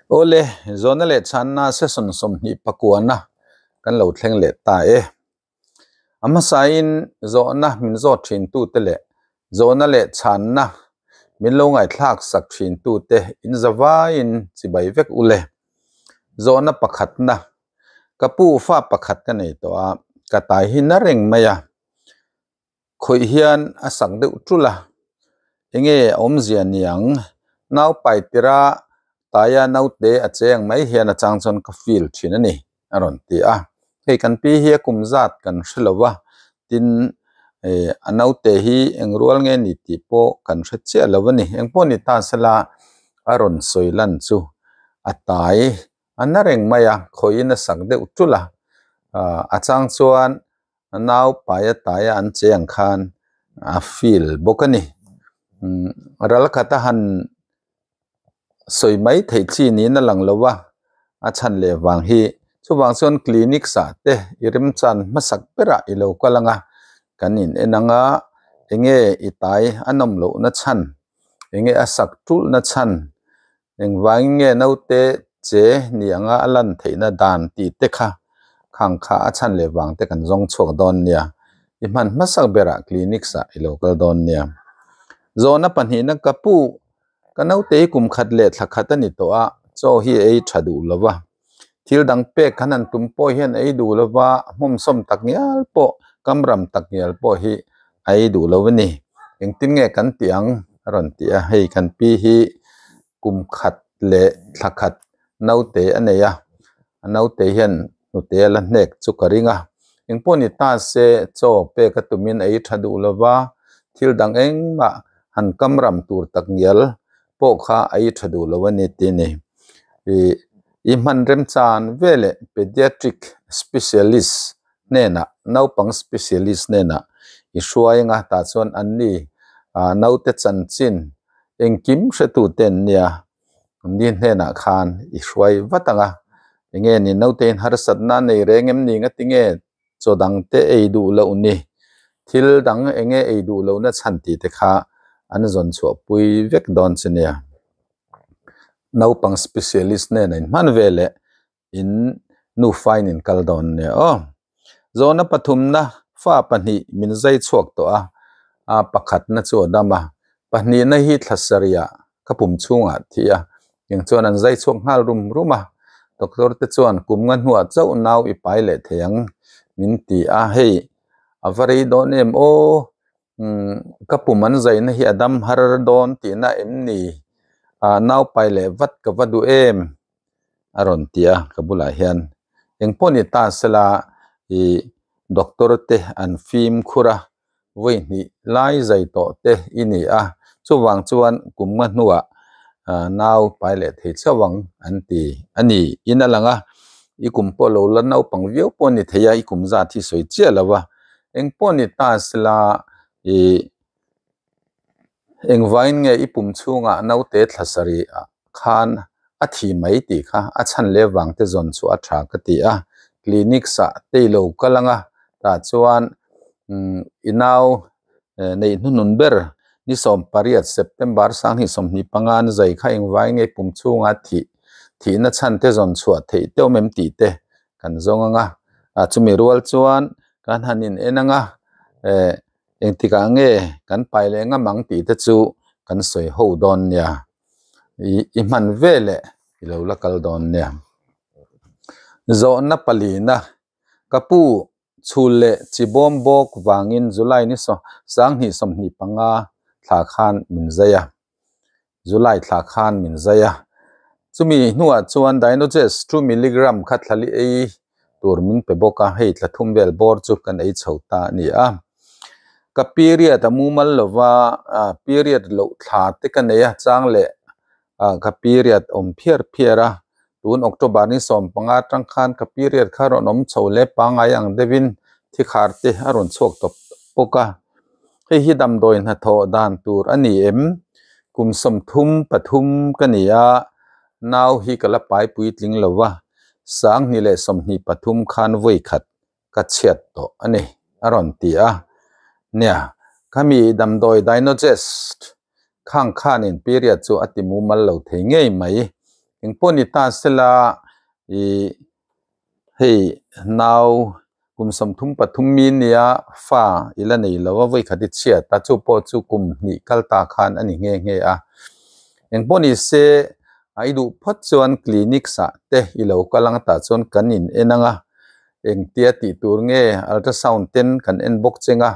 Awle, zawhna leh chhanna session 29na kan lo thleng leh ta e. A hmasain zawhna min zawt thintute leh zawhna leh chhanna min lo ngaithlak sak thintute in zavaiin chibai vek ule. Zawhna pakhatna, Ka pu fa pakhat ka nei tawh a, ka tai hi na reng mai a. Khawih hian a sak deuh tul a, enge a awmzia niang? Nau pai tira taia naute a cheng mai hian a chang chuan ka feel thin a ni, a rawn ti a. Hei kan pi hi a kum zat kan hre lo va, tin a naute hi eng rual nge ni tih pawh kan hre chiah lo a ni. Engpawh ni ta sela a rawn sawi lan chu a tai a na reng mai a, khawihin a sak deuh tul a, a chang chuan a nau paia taia an che ang khan a feel bawk a ni. Ral khat a han sawi mai theih chi niin a lang lo a, a chhan leh vang hi chuvang chuan clinic ah te i remchan hmasak berah i lo kal ang a, kan in en ang a, enge i tai a nawm loh na chhan, enge a sak tulh na chhan Engvangin nge naute che ni anga a lan theihna dan tih te kha khang kha a chhan leh vang te kan zawng chhuak dawn nia. I hman hmasak berah clinics ah i lo kal dawn nia. Zawhna pahnihna ka pu, ka naute hi kum khat leh thla khat a ni tawh a, chaw hi a ei tha duh lo va. Thil dang pek khan an tum pawh hian a ei duh lo va, hmawmsawm tak ngial pawh, kamram tak ngial pawh hi a ei duh lo a ni. Engtin nge kan tih ang? a rawn ti a, hei kan pi hi kum khat leh thla khat naute a nei a, a naute hian hnute a la hnek chu ka ring a. Engpawh ni ta se chaw pek a tumin a ei tha duh lo va, thil dang engmah han kamram tur tak ngial pawh kha a ei tha duh lo a ni tih a ni. Ih i hman remchan veleh pediatric specialist hnenah naupang specialist hnenah i hruai anga tah chuan an ni ah naute chanchin engkim hretu te an nia ni hnenah khan i hruai vat anga enge ni naute in harsatna a nei reng em ni nga tinge chaw dang te ei duh loh ni thil dang enge ei duh lohna chhan tih te kha an zawn chhuah pui vek dawn che nia naupang specialist nen a inhman ve leh in nufa in in kal dawn nia aw zawhna pathumna fa pahnih min zai chhuak tawh a a pakhatna chu a dam a pahnihna hi thla sarih ka pum chhungah thi a eng chuan an zai chhuak nghal rum rum a doctor te chuan kum nga hnuah chauh nau i pai leh thei ang min ti a hei a va rei dawn em aw umm ka pum an zaina hi a dam har dawn tihna em ni ah nau pai leh vat ka va duh em a rawn ti a ka bulah hian engpawh ni ta sela ih doctor te an fimkhur a vawi hnih lai zai tawh te i ni a chuvang chuan kum nga hnuah ah nau pai leh thei chauh ang an ti a ni in a lang a i kum pawh lo la naupang viau pawh a ni thei a i kum zat hi sawi chiah lo a engpawh ni ta sela ih Engvain nge i pum chhungah naute thla sarih ah khan a thi mai tih kha a chhan leh vang te zawn chu a tha ka ti a, clinics ah te i lo kal anga tah chuan i nau neih hnuhnun ber ni 18 September 2025 an zai kha engvain nge i pum chhungah thih thihna chhan te zawn chhuah theih teuh em tih te kan zawng anga, chumi rual chuan kan han in en anga eh. Engtikah nge kan pai leh ngam ang tih te chu kan sawi ho dawn nia. I hman ve leh i lo la kal dawn nia. Zawhna palina, Ka pu chhul leh chi bawm bawk vangin July ni 2025 thla khan min zai a. July thla khan min zai a. Chumi hnuah chuan Dinoges 2 milligram kha thlali ei tur min pe bawk a, hei thla thum vel bawr chu kan ei chho ta a ni a. Ka period a mumal lova, period loh thla te ka nei a, chang leh ka period awm phiar phiar a. Tun October ni 15 atang khan ka period kha rawn awm chho leh pangngai ang deuhin thikhar te a rawn chhuak tawp bawk a. Hei hi damdawi hnathawh dan tur a ni em? Kum 33 ka ni a, nau hi ka la pai puitling lo va, 2023 khan vawi khat ka chhiat tawh a ni, a rawn ti a. Nia, khami damdawi Dinogest khang khanin period chu a ti mumal lo thei ngei mai. Engpawh ni ta sela ih hei nau kum 33 mi nia fa i la nei lo a vawi khat i chhiat a chu pawh chu kum hnih kal ta khan a ni nghe nghe a. Engpawh ni se a i duh phawt chuan clinic ah te i lo kal ang tah chuan kan in en ang a engtia tih tur nge ultrasound ten kan en bawk cheng a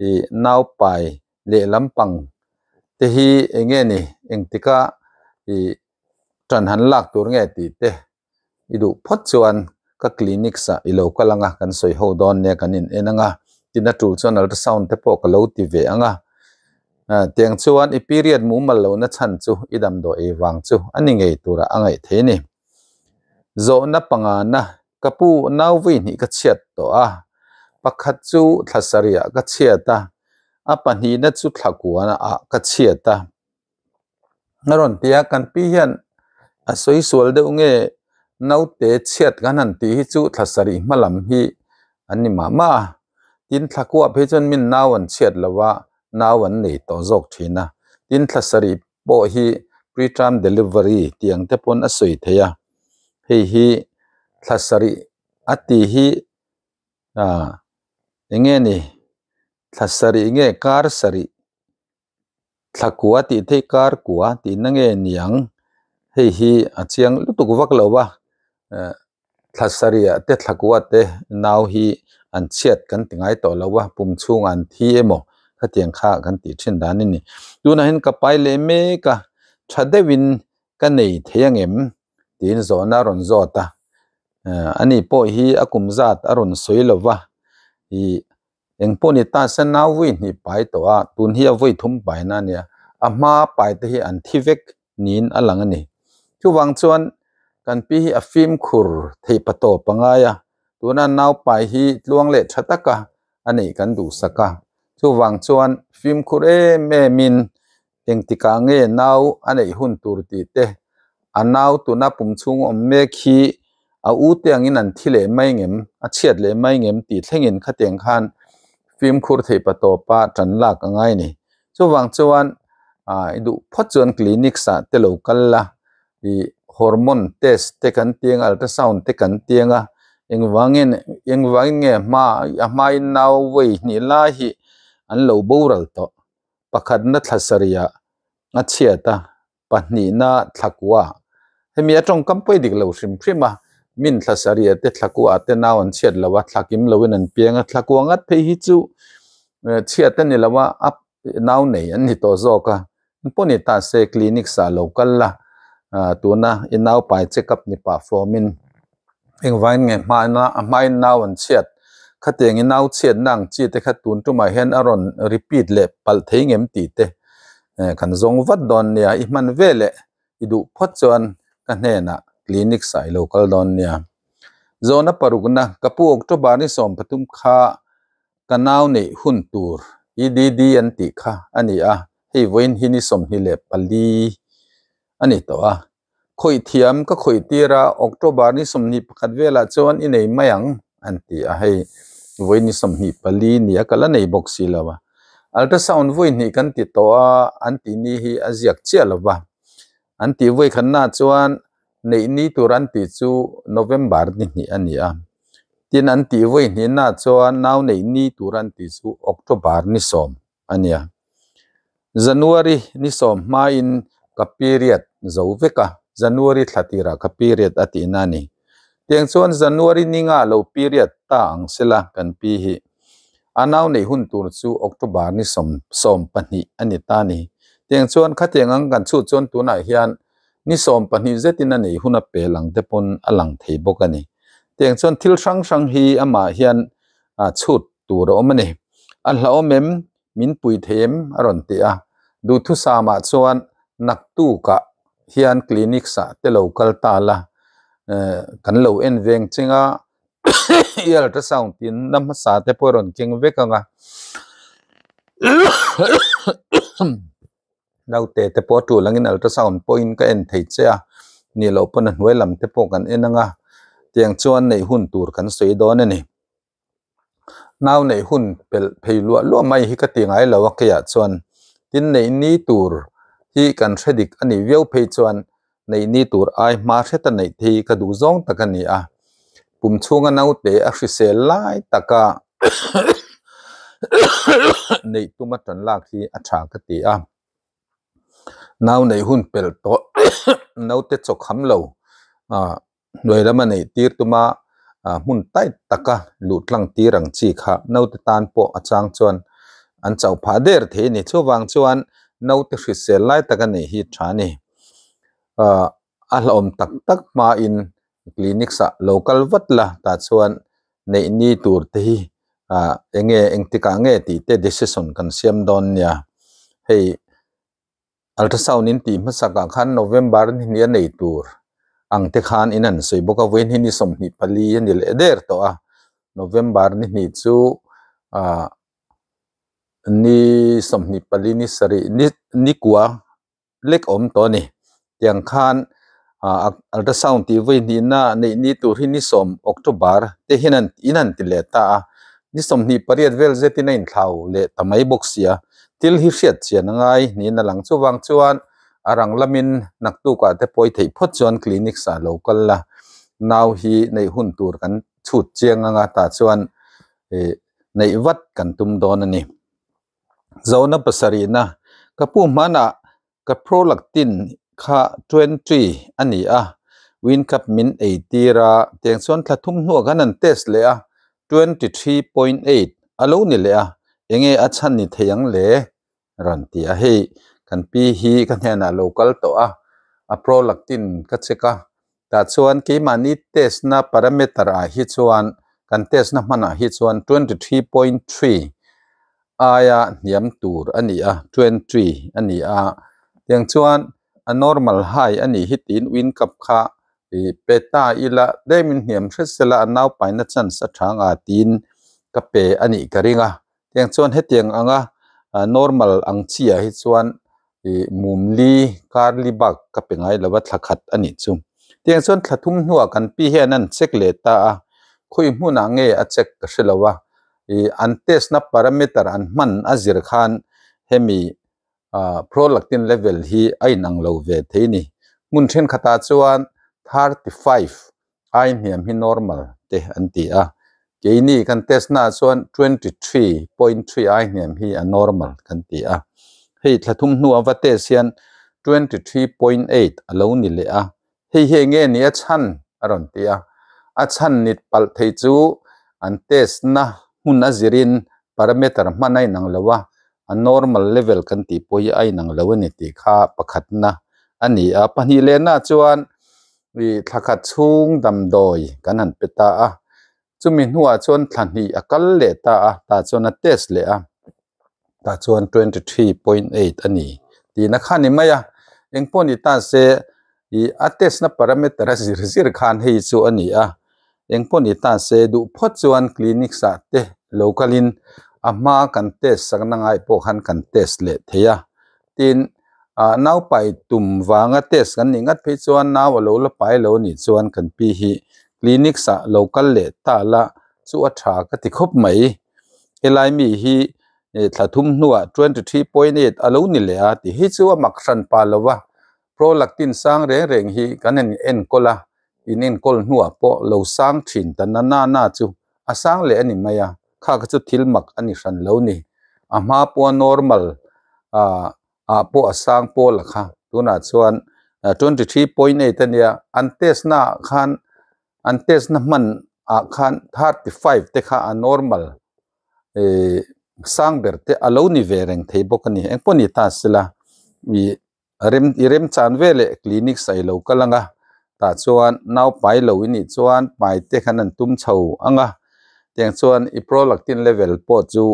ih naupai lehlam pang te hi eng nge ni engtika ih tan han lak tur nge tih te i duh phawt chuan ka clinic ah i lo kal ang a kan sawi ho dawn nia kan in en ang a tin a tul chuan ultrasound te pawh ka lo ti ve ang a tiang chuan i period mumal lohna chhan chu i damdawi ei vang chu a ni ngei turah a ngaih theih a ni. Zawhna pangana ka pu nau vui hnih ka chhiat tawh a pakhat chu thla sarih ah ka chhiat a a pahnihna chu thla kuana ah ka chhiat a. A rawn ti a kan pi hian a sawi sual deuh nge naute chhiat kan han tih hi chu thla sarih hma lam hi an ni mah mah a tin thla kuah phei chuan min nau an chhiat lo a nau an nei tawh zawk thin a tin thla sarih pawh hi pre-term delivery tih ang te pawn a sawi thei a hei hi thla sarih a tih hi ah eng nge ni thla sarih nge kar sarih. Thla kua tih theih kar kua tih na nge niang hei hi a chiang lutuk vak lo a eh thla sarih ah te thla kua te nau hi an chhiat kan ti ngai tawh lo a pum chhungah an thi emaw khatiang kha kan tih thin dan a ni tunah hian ka pai leh mek a tha deuhin ka nei thei angem tiin zawhna a rawn zawt a eh ani pawh hi a kum zat a rawn sawi lo va ih. Engpawh ni ta se nau vui hnih pai tawh a, tun hi a vawi thum paina a nia, a hma pai te hi an thi vek niin a lang a ni. Chuvang chuan kan pi hi a fimkhur theih pa tawp a ngai a, tuna nau pai hi tluang leh tha taka a neih kan duhsak a, chuvang chuan fimkhur em em in engtikah nge nau a neih hun tur tih te, a nau tuna pum chhung awm mek hi a u te angin an thi leh mai ngem, a chhiat leh mai ngem tih thlengin khatiang khan fimkhur theih pa tawpa tan lak a ngai a ni. Chuvang chuan i duh phawt chuan clinic ah te lo kal la, ih hormone test te kan ti ang a, ultrasound te kan ti ang a, engvangin engvangin nge hma a hmain nau vawi hnih lai hi an lo boral tawh. Pakhatna thla sarihah a chhiat a, pahnihna thla kuah. Hemi a tawngkam pawh i dik lo hrim hrim a, min thla sarihah te thla kuah te nau an chhiat lo a, thla kim loin an piang a, thla kuah ngat phei hi chu chhiat a ni lo a, a nau nei an ni tawh zawk a. Engpawh ni ta se clinic ah lo kal la, tuna i nau pai check up ni pah fawmin Engvangin nge hmaina a hmain nau an chhiat? Khatiang i nau chhiatna ang chi te kha tun tumah hian a rawn repeat leh palh thei ngem tih te kan zawng vat dawn nia. I hman ve leh i duh phawt chuan ka hnenah clinic ah i lo kal dawn nia. Zawhna parukna, Ka pu October ni 13 kha ka nau neih hun tur EDD an tih kha a ni a, hei vawiin hi ni 24 a ni tawh a. Khawih thiam ka khawih tir a, October ni 21 velah chuan i nei mai ang an ti a, hei vawi ni 24 ni a ka la nei bawk si lo a. Ultrasound vawi hnih kan ti tawh a, an tih ni hi a ziak chiah lo va. An tih vawi khatna chuan neih ni tur an tih chu November ni hnih a ni a. Tin an tih vawi hnihna chuan nau neih ni tur an tih chu October ni 10 a nia. January ni 10 hmain ka period zo vek a, January thla tirah ka period a tihna a ni. Tiang chuan January ni nga lo period ta ang sela kan pi hi. A nau neih hun tur chu October ni 12 a ni ta a ni. Tiang chuan khatiang ang kan chhut chuan tunah hian ni 12 zetin a neih hun a pel ang te pawn a lang thei bawk a ni. Tiang chuan thil hrang hrang hi amah hian chhut tur a awm a ni. A hlauhawm em? Min pui thei em? A rawn ti a. Duhthusamah chuan naktukah hian clinic ah te lo kal ta la, kan lo en veng cheng a, i ultrasound tin na hmasa te pawh a rawn keng vek ang a. Naute te pawh a tul angin ultrasound pawhin ka en thei che a, nih loh pawn a hnuai lam te pawh kan en ang a, tiang chuan neih hun tur kan sawi dawn a ni. Nau neih hun pelh phei luah luah mai hi ka ti ngai lo a keiah chuan tin neih ni tur hi kan hre dik a nih viau phei chuan. Neih ni tur ai hma hreta neih te hi ka duh zawng tak a ni a, pum chhunga naute a hrisel lai taka neih tuma tan lak hi a tha ka ti a. Nau neih hun pelh tawh naute chaw kham lo hnuai lama neih tir tuma hmun tight taka luh tlang tir ang chi kha naute tan pawh a chang chuan an chauh phah der thei a ni. Chuvang chuan naute hrisel lai taka neih hi tha a ni. A hlauhawm tak tak hmain clinics ah lo kal vat la tah chuan neih ni tur te hi eng nge engtikah nge tih te decision kan siam dawn nia. Hei ultrasound in tih hmasak ah khan November ni hnih a nei tur ang te khan in an sawi bawk a, vawiin hi ni 24 a ni leh der tawh a, November ni hnih chu ni 24 ni sarih ni ni kua lek awm tawh a ni. Tiang khan ultrasound tih vawi hnihna neih ni tur hi ni 10 October te hian an in an ti leh ta a, ni 28 vel zetin a inthlau leh ta mai bawk sia. Thil hi hriat chian a ngai niin a lang. Chuvang chuan a rang lamin naktukah te pawi theih phawt chuan clinics ah lo kal la, nau hi neih hun tur kan chhut chiang anga tah chuan neih vat kan tum dawn a ni. Zona pasarihna ka pu hmanah ka prolactin kha 20 a ni a, win cup min ei tir a, tiang chuan thla thum hnuah khan an test leh a, 23.8 a lo ni leh a, enge a chhan ni thei ang le? Rawn ti a, hei kan pi hi ka hnenah lo kal tawh a, a prolactin ka check a, tah chuan keimahni test na parameter ah hi chuan kan test na hmanah hi chuan 23.3 aia hniam tur a ni a, 20 a ni a, tiang chuan a normal high a nih hi tiin win cup kha ih pe ta ila tlemin hniam hret sela a naupaina chance a tha anga tiin ka pe a nih ka ring a. Tiang chuan hetiang anga normal ang chi ah hi chuan ih mumli karli bak ka pe ngai lo a thla khat a nih chu. Tiang chuan thla thum hnuah kan pi hian an check leh ta a, khawi hmunah nge a check ka hre lo a, ih an test na parameter an hman a zir khan hemi prolactin level hi a inang lo ve thei a ni. Hmun thenkhatah chuan 35 ai hniam hi normal te an ti a, keini kan test naah chuan 23.3 ai hniam hi a normal kan ti a, hei thla thum hnuah va test hian 23.8 a lo ni leh a, hei hi enge ni a chhan a rawn ti a, a chhan nit palh thei chu an test na hmun a zirin parameter hman a inang lo a, a normal level kan tih pawh hi a inang lo a ni tih kha pakhatna a ni a, pahnih lehnaah chuan ih thla khat chhung damdawi kan han pe ta a, chumi hnuah chuan thla hnih a kal leh ta a, tah chuan a test leh a, tah chuan 23.8 a ni tihna kha a ni mai a, engpawh ni ta se ih a test na parameter a zir zir khan hei chu a ni a, engpawh ni ta se duh phawt chuan clinics ah te lo kalin a hma kan test sakna ngai pawh khan kan test leh thei a, tin ah nau pai tum vanga test kan nih ngat phei chuan nau a lo la pai lo anih chuan kan pi hi clinics ah lo kal leh ta la chu a tha ka ti khawp mai helai mi hi thla thum hnuah 23.8 a lo ni leh a tih hi chu a mak hran pa lo va prolactin sang reng reng hi kan en enkawl a in enkawl hnuah pawh lo sang thin ta na na na chu a sang leh a ni mai a kha kha chu thil mak a ni hran lo ni a hma pawha normal ah ah pawh a sang pawl a kha tunah chuan 23.8 a nia an test na ah khan an test na hman ah khan 35 te kha a normal eh sang ber te a lo ni ve reng thei bawk a ni engpawh ni ta sela ih rem i remchan veleh clinic sai lo kal anga tah chuan nau pai lo i nih chuan pai te khan an tum chho anga tiang chuan i prolactin level pawh chu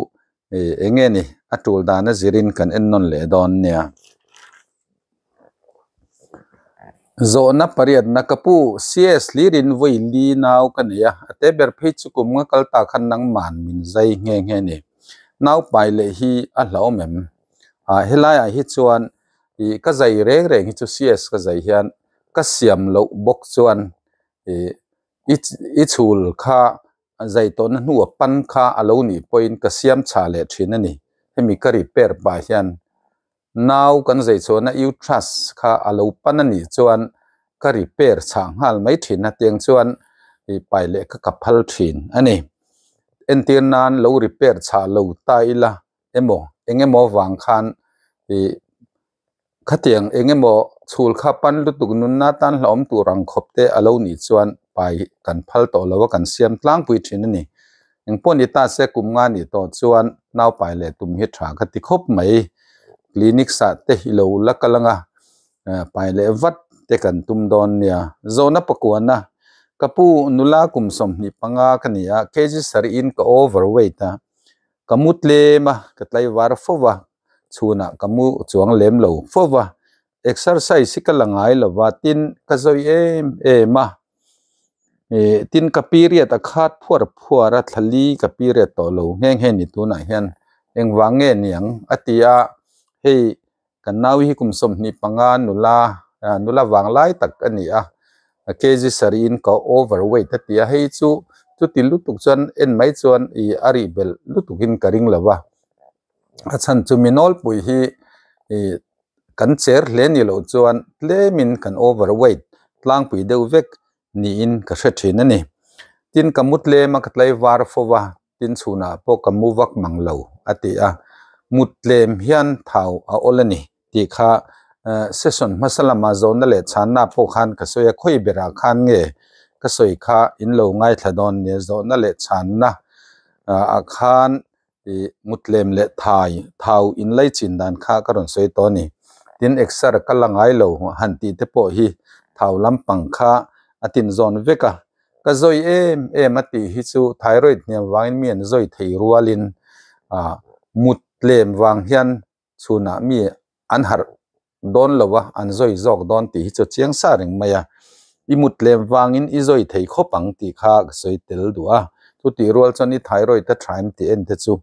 ih eng nge ni a tul dan a zirin kan en nawn leh dawn nia. Zawhna pariatna ka pu CS hlirin vawi li nau ka nei a, a te ber phei chu kum nga kal ta khan nangman min zai nghe nghe a ni. Nau pai leh hi a hlauhawm em? Ah helaiah hi chuan ih ka zai reng reng hi chu CS ka zai hian ka siam loh bawk chuan ih i chhul kha zai tawhna hnua pan kha a lo nih pawhin ka siam chhah leh thin a ni. Hemi ka repair pah hian nau kan zai chhuahna uterus kha a lo pan a nih chuan ka repair chhah nghal mai thin a tiang chuan i pai leh ka ka phal thin a ni. Entir nan lo repair chhah lo ta ila emaw eng emaw vang khan i khatiang eng emaw chhul kha pan lutuk nunna tan hlauhawm tur ang khawp te a lo nih chuan pai kan phal tawh lo a kan siam tlangpui thin a ni. Engpawh ni ta se kum nga nih tawh chuan naupai leh tum hi tha ka ti khawp mai. Clinic sah te i lo la kal anga pai leh vat te kan tum dawn nia. Zawhna pakuana, Ka pu nula kum 25 ka ni a, kg sarih in ka overweight a, ka mu tlem a, ka tlaivar fo va, chhunah ka mu chuang lem lo fo va, exercise hi ka la ngai lo va, tin ka zawi em em a, tin ka period a khat phuar phuar a, thlali ka period tawh lo nghe nghe ni tunah hian engvang nge niang a ti a, hei Kan nau hi kum 25 nula, nula vanglai tak a ni a, kg sarih in ka overweight a ti a, hei chu chuti lutuk chuan en mai chuan i a rih belh lutuk in ka ring lo va, a chhan chu mi nawlpui hi i kan cher hle ni loh chuan tlem in kan overweight tlangpui deuh vek niin ka hre thin a ni. Tin ka mu tlem a ka tlai var fo va, tin chhunah pawh ka mu vak mang lo a ti a, mut tlem hian thau a awl a ni tih kha session hmasa lama zawhna leh chhanna pawh khan ka sawi a, khawi berah khan nge ka sawi kha in lo ngaithla dawn nia, zawhna leh chhanna ah khan ih mut tlem leh thai thau in lei chin dan kha ka rawn sawi tawh a ni, tin exer ka la ngai lo han tih te pawh hi thau lampang kha a tinzawn vek a. Ka zawi em em a tih hi chu thyroid hniam vangin mi an zawi thei rualin mut tlem vang hian chhunah mi an harh dawn lo a, an zawi zawk dawn tih hi chu chiang sa reng mai a. I mut tlem vangin i zawi thei khawp ang tih kha ka sawi tel duh a, chutih rual chuan i thyroid a tha em tih en te chu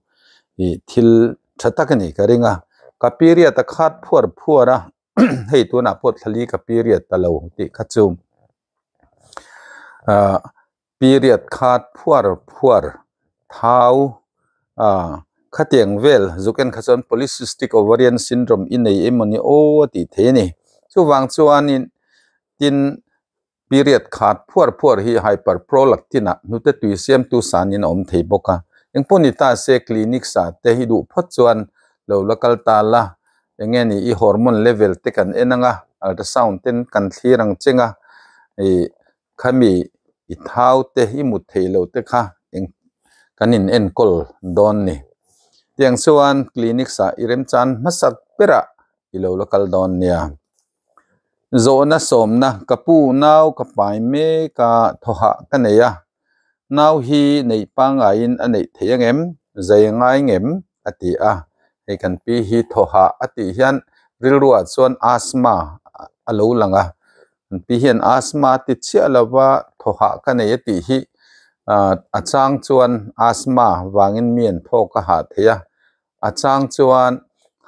ih thil tha tak a nih ka ring a. Ka period a khat phuar phuar a, hei tunah pawh thlali ka period ta lo tih kha chu. Ahh period khat phuar phuar thau ahh khatiang vel zuk en kha chuan polycystic ovarian syndrome i nei emawni aw a tih theih a ni chuvang chuanin tin period khat phuar phuar hi hyperprolactin ah hnute tui siamtu sanin a awm thei bawk a engpawh ni ta se clinic sa te hi duh phawt chuan lo la kal ta la Eng nge ni i hormone level te kan en anga ultrasound ten kan thlir ang cheng a ih khami i thau te i mut theih loh te kha eng kan in enkawl dawn ni. Tiang chuan clinics ah i remchan hmasak berah i lo la kal dawn nia. Zawhna sawmna ka pu nau ka pai mek a thawhah ka nei a nau hi neih pangaiin a neih theih angem zai ngai ngem a ti a hei kan pi hi thawhah a tih hian rilruah chuan asthma a lo lang a kan pi hian asthma ti chiah lova thawhah ka nei a tih hi ah a chang chuan asthma vangin mi an thawk a hah thei a a chang chuan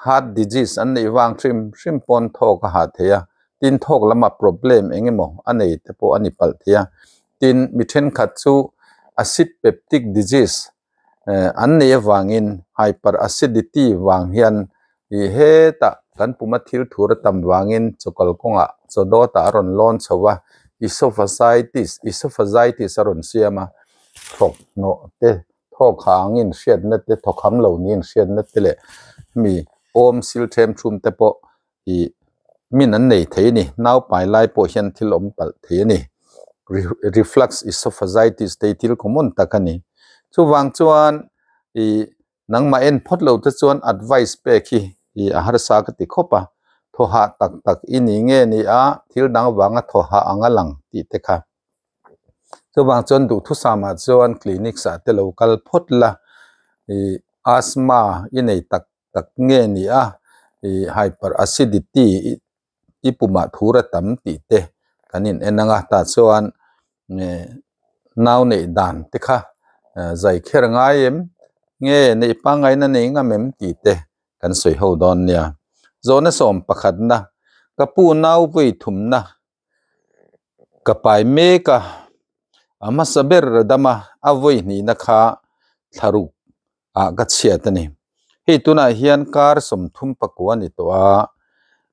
heart disease an neih vang hrim hrim pawn thawk a hah thei a tin thawk lama problem eng emaw a nei te pawh a ni palh thei a tin mi thenkhat chu acid peptic disease an neih avangin hyperacidity vang hian ih hetah kan puma thil thur a tam vangin chawkal kawngah chaw dawtah a rawn lawn chho a esophagitis esophagitis a rawn siam a thawk hnawh te thawk hangin hriatna te thawk ham lo niin hriatna te leh mi awm sil them thum te pawh ih min an nei thei a ni naupai lai pawh hian thil awm palh thei a ni reflux esophagitis te hi thil common tak a ni chuvang chuan ih nangmah en phawt lo te chuan advice pek hi ih a harsa ka ti khawp a thaw hah tak tak i ni nge ni a thil dang vanga thaw hah ang a lang tih te kha. Chuvang chuan duhthusam ah chuan clinic ah te lo kal phawt la ih asthma i nei tak tak nge ni a ih hyperacidity i pumah thur a tam tih te kan in en ang a tah chuan nau neih dan te kha zai kher ngai em nge neih pangngaina nei ngam em tih te kan sawi ho dawn nia. Zawhna sawm pakhatna ka pu nau vawi thumna Ka pai mek a, a hmasa ber dama a vawi hnihna kha thlaruk ah ka chhiat a ni. Hei tunah hian kar 34 a ni tawh a,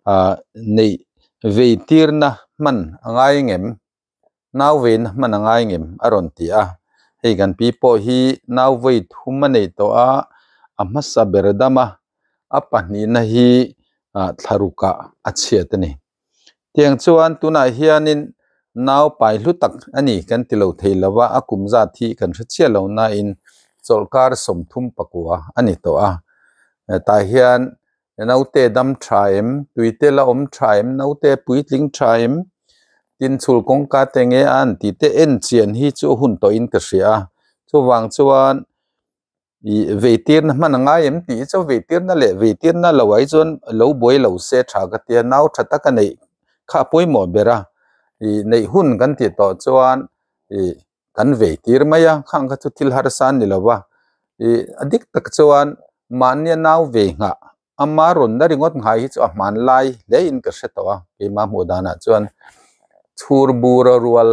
ah neih Veitirna hman a ngai ngem? Nau veina hman a ngai ngem? A rawn ti a. Hei kan pi pawh hi nau vei thum a nei tawh a, a hmasa ber dam a, a pahnihna hi thlarukah a chhiat a ni. Tiang chuan tunah hianin nau pai hlu tak a ni kan ti lo thei lo a, a kum zat hi kan hre chiah lo nain chawlhkar 34 a ni tawh a. Tah hian naute dam tha em, tuite la awm tha em, naute puitling tha em, tin chhul kawngka te nge a an tih te en chian hi chu a hun tawhin ka hria a. Chuvang chuan Ih veitirna hman a ngai em tih hi chu veitirna leh veitirna lo ah hi chuan lo buai lo se tha ka tia nau tha tak a neih kha a pawimawh ber a ih neih hun kan tih tawh chuan ih kan veitir mai a khang kha chu thil harsa a ni lo va ih a dik tak chuan mahnia nau vei nghah ama rawn na ringawt nghai hi chu a hmanlai hle in ka hre tawh a keimah hmuh danah chuan chhur bura rual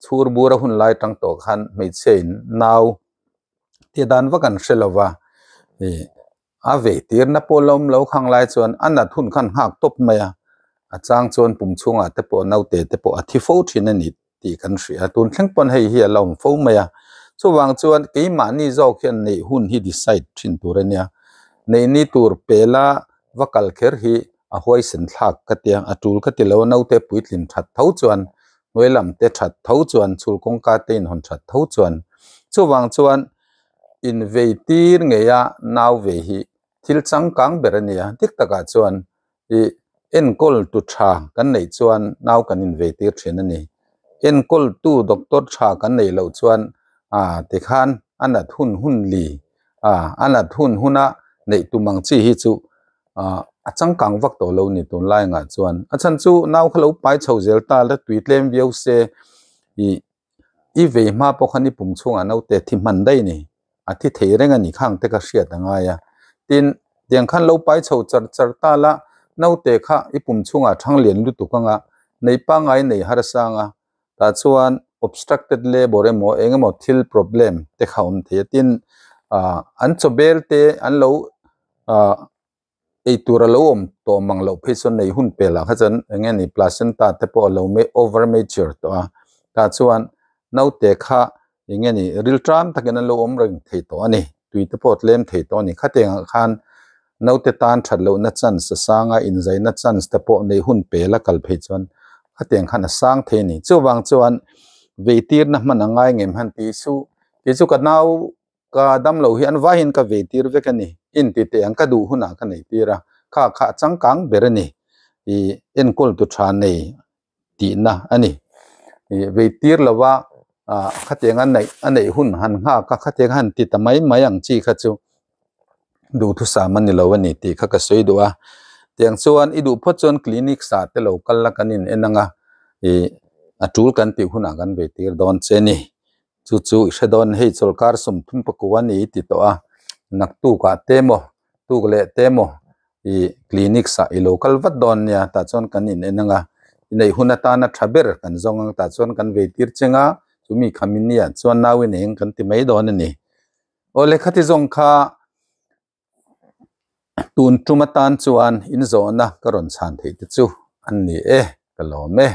chhur bura hun lai tang tawh khan hmeichhia in nau Ti dan vak an hre lova, ih a vei tirna pawh la awm lo khang lai chuan a nat hun khan nghak tawp mai a, a chang chuan pum chhungah te pawh naute te pawh a thi fo thin a ni tih kan hria a, tun thleng pawn hei hi a la awm fo mai a, chuvang chuan keimahni zawk hian neih hun hi decide thin tur a nia, neih ni tur pela va kal kher hi a huaisen thlak ka tia, a tul ka ti lo a, naute puitlin that tho chuan hnuai lam te that tho chuan chhul kawngka te inhawn that tho chuan chuvang chuan invei tir ngei a nau ve hi thil changkang ber a nia dik takah chuan ih enkawl tu tha kan neih chuan nau kan invei tir thin a ni enkawl tu doctor tha kan neih loh chuan ah tikhan a nat hun hun li ah a nat hun huna neih tum ang chi hi chu ah a changkang vak tawh lo ni tunlai angah chuan a chhan chu nau kha lo pai chho zel ta la tui tlem viau se ih i vei hma pawh khan i pum chhungah naute thi hman daih a ni a thi thei reng a ni khang te ka hriat a ngai a tin tiang khan lo pai chho char char ta la naute kha i pum chhungah thang lian lutuk anga nei pangngai nei harsa anga tah chuan obstructed labour emaw eng emaw thil problem te kha awm thei a tin ah an chaw bel te an lo ah ei tur a lo awm tawh mang loh phei chuan nei hun pel ah kha chuan eng nge ni placenta te pawh a lo over mature tawh a tah chuan naute kha eng nge ni rilṭam takin an lo awm reng thei tawh a ni tui te pawh a tlem thei tawh a ni khatiang ah khan naute tan that lohna chance a sang a inzaina chance te pawh nei hun pel a kal phei chuan khatiang khan a sang thei a ni chuvang chuan veitirna hman a ngai ngem han tih suh kei chu ka nau Ka damlo hi an vaiin ka vei tir vek a ni. Inti teh ang ka duh hunah ka nei tir a, kha kha a changkang ber a ni. I enkawl tu tha nei tihna a ni. I vei tir lova ah khatiang a neih a neih hun han nghak a, khatiang a han ti ta mai mai ang chi kha chu duhthusam a ni lo a ni tih kha ka sawi duh a. Tiang chuan i duh phawt chuan clinic sa te lo kal la kan in en ang a, i a tul kan tih hunah kan vei tir dawn che a ni. Chu chu i hre dawn hei chawlhkar 39 a ni ti tawh a, naktukah te maw tuk leh te maw ih clinic ah i lo kal vat dawn nia tah chuan kan in en ang a, i neih hun atana tha ber kan zawng ang tah chuan kan vei tir cheng a, chumi kham in nia chuan nau i nei ang kan ti mai dawn a ni. Aw lehkha ti zawng kha tun tum atan chuan in zawhna ka rawn chhan theih te chu an ni e ka lawm e.